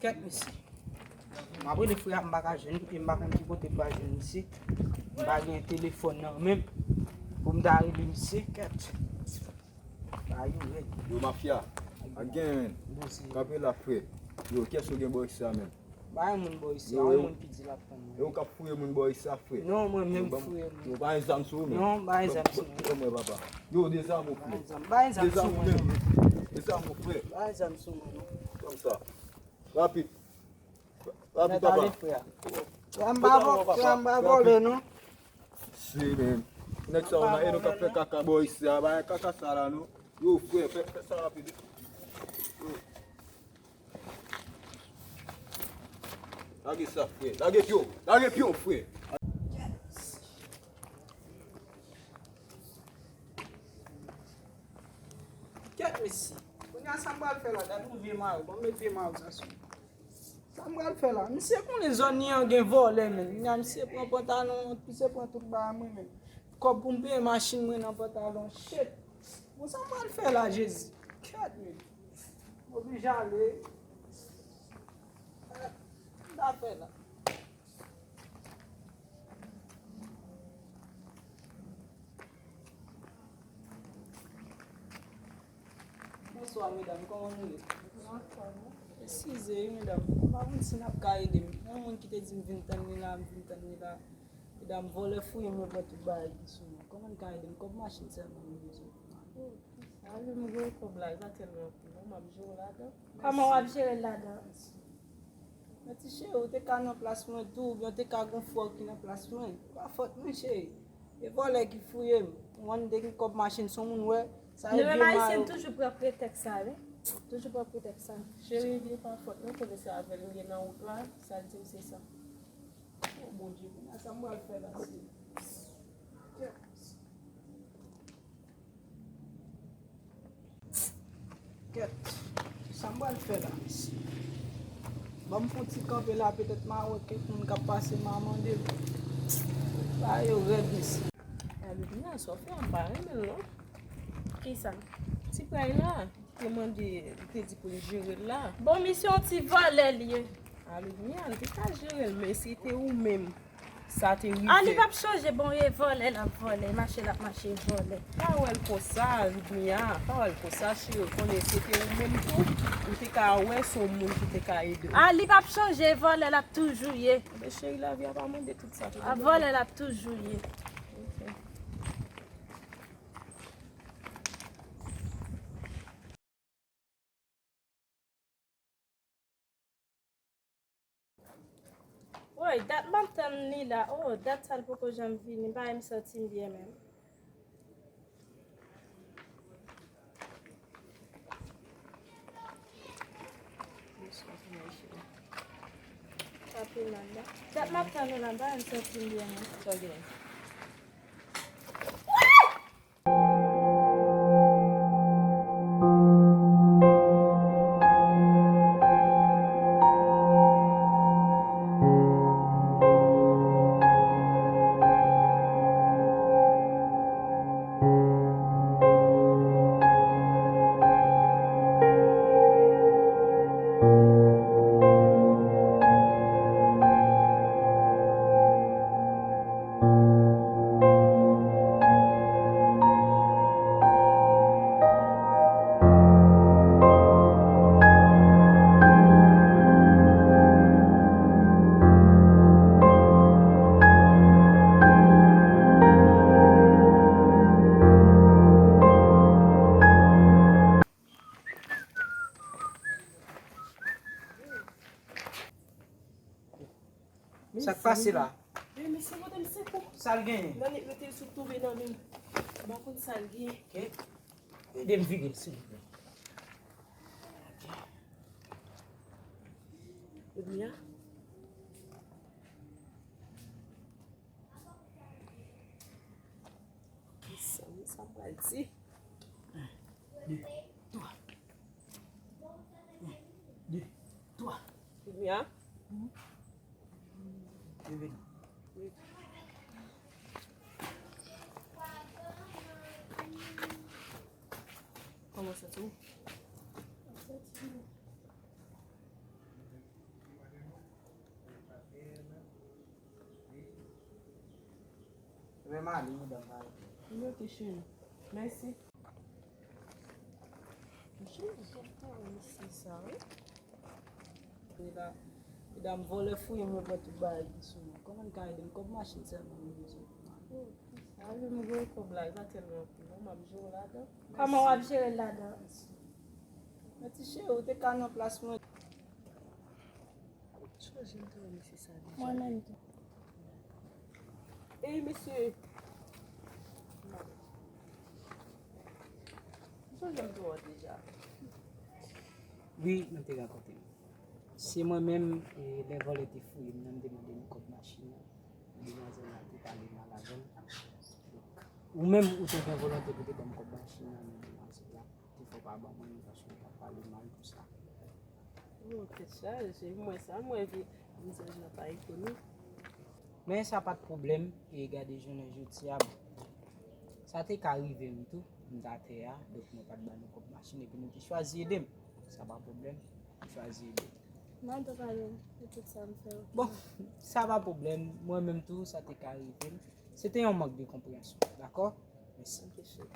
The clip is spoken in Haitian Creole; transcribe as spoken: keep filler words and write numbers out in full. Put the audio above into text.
Kèt mesye. M ap rele frè a, m pa ka jwenn li, e m pa konn ki kote m pral jwenn misye. M pa gen telefòn nan menm pou m ta rele misye. Kèt. Ba yo rèd. Yo, mafya. A gen, men. Kanpe la, frè. Yo, kiyès ou gen bò isi a menm? Ba yon moun bò isi a, yon moun ki di l ap tann mwen. E ou k ap fouye moun bò isi a, frè? Non, mwen menm fouye moun. Yo, ba yon zam sou ou menm. Non, ba yon zam sou mwen. Ban mwen, papa. Yo, dezame ou, frè. Ba yon zam sou mwen, non. Dezame ou, frè. Ba yon zam sou mwen, non. Kòmsa. Rapid. Rapid, papa. Frè, m pa vò-, frè, m pa vòlè, non. Si, men. Nèg sa yo la, e nou k ap fè kaka bò isi a, ba kaka sa la, non. Yo, frè, fè, fè sa rapid. Yo. Lage sa, frè. Lage pye w. Lage pye w, frè. Kèt, mesye. Kounye a, sa m pral fè la, gade yon vye mayo. Ban m met vye mayo sa sou mwen. Sa m pral fè la? Misye konnen zòn li an gen vòlè, men. Kounye a, misye pran pantalon, misye pran tout bagay mwen, men. Kòb pou m peye machin mwen nan pantalon. Shit. Bon, sa m pral fè la, Jezi? Kèt, men. M oblije ale. Eh, m ta fè la. Bonswa, medam, kòman nou ye? Anfòm, wi. Eskize, wi, medam. M pa konn si n ap ka ede m. Yon moun ki te di m vin tann li la, m vin tann li la. Medam, vòlè fouye m, yo pran tout bagay ki sou mwen. Kòman n ka ede m? Kòb machin sèlman m bezwen. Ale, m voye kòb la, e pa tèlman anpil non, m ap jere w ladan. Kòman w ap jere l ladan? Men ti cheri, ou te ka nan plas mwen tou, oubyen ou te ka gon frè w ki nan plas mwen. Pa fòt mwen, cheri. E vòlè ki fouye m. Ou konn depi kòb machin, se yon moun wè, sa e vye mayo. Nou menm Ayisyen, nou toujou pran pretèks sa, wi. Toujou pran pretèks sa. Cheri, li pa fòt mwen, konnen se avè l m ye nan wout la, sa l di m se sa. O Bondye, kounye a sa m pral fè la, se. Kèt, sa m pral fè la, mesye? Ban m fè yon ti kanpe la, petèt m a wè kèk moun k ap pase, m a mande l. Bagay yo rèd, mesye. Alvina, sa w fè a, m pa renmen l, non. Kisa? Ti pray la, li te mande, li te di pou l jere l la. Bon, misye yon ti vòlè li ye. Alvina, li te ka jere l, men si te ou menm, sa te rive. A, li p ap chanje, bon, e vòlè l ap vòlè, mache l ap mache vòlè. Pa wè l konsa, Alvina, pa wè l konsa, cheri, konnen si te ou menm tou, ou te ka wè se yon moun ki te ka ede w. A, li p ap chanje, e vòlè l ap toujou ye. Men cheri, lavi a pa mande tout sa. A, vòlè l ap toujou ye. Ok. Woy, dat m ap tann li la. Oh, dat sa l poko janm vini. M pa menm santi m byen menm. Sa pi mal la. Dat m ap tann ou la, m pa menm santi m byen menm. Sa w gen? Sa k pase la? Men, mesye, pote m sekou. Sa l genyen? Nan nèt mete l sou tonbe nan men m. M pa konn sa l genyen. Ok. Ede m vire l, silvouplè. Ok. Ebyen. Ok, sa, sa m pral di. De, twa. De, twa. Ebyen. Leve. Kòman w santi w? M ale, medam, bye. Wi, ok, cheri. Mèsi. Cheri, jan m te wè mesye sa, wi. Li la, medam vòlè fouye mwen pran tout bagay ki sou mwen. Kòman n ka ede m? Kòb machin sèlman m bezwen. Oh, sa vle m gen kòb la, e pa tèlman anpil non, m ap jere w ladan. Kòman w ap jere l ladan? Mèsi cheri, ou te ka nan plas mwen. Sonje m te wè mesye sa deja. Mwen menm tou. Ey, mesye. Sonje m te wè w deja. Wi, nou te rankontre. Se mwen menm, e, lè vòlè te fouye m nan, m te mande l kòb machin nan. Demwazèl la te pale mal avè m. Donk, ou menm, ou te gen volonte pou te ban m kòb machin nan, men demwazèl la te fè w pa ban mwen li paske w t ap pale mal konsa. Oh, tèt chaje, m wè sa, m wè vi, vizaj la pa ekonik. Men sa pa t pwoblèm, e gade jounen jodi a, bon. Sa te ka rive m tou, m t atè a, donk mwen pa t ba nou kòb machin, epi nou te chwazi ede m. Sa pa pwoblèm, nou chwazi ede m. Mwen te pale de tout sa m fè. Bon, sa pa pwoblèm, mwen menm tou, sa te ka rive m. Se te yon mank de konpreyansyon, dakò? Mèsi. Ok, cheri.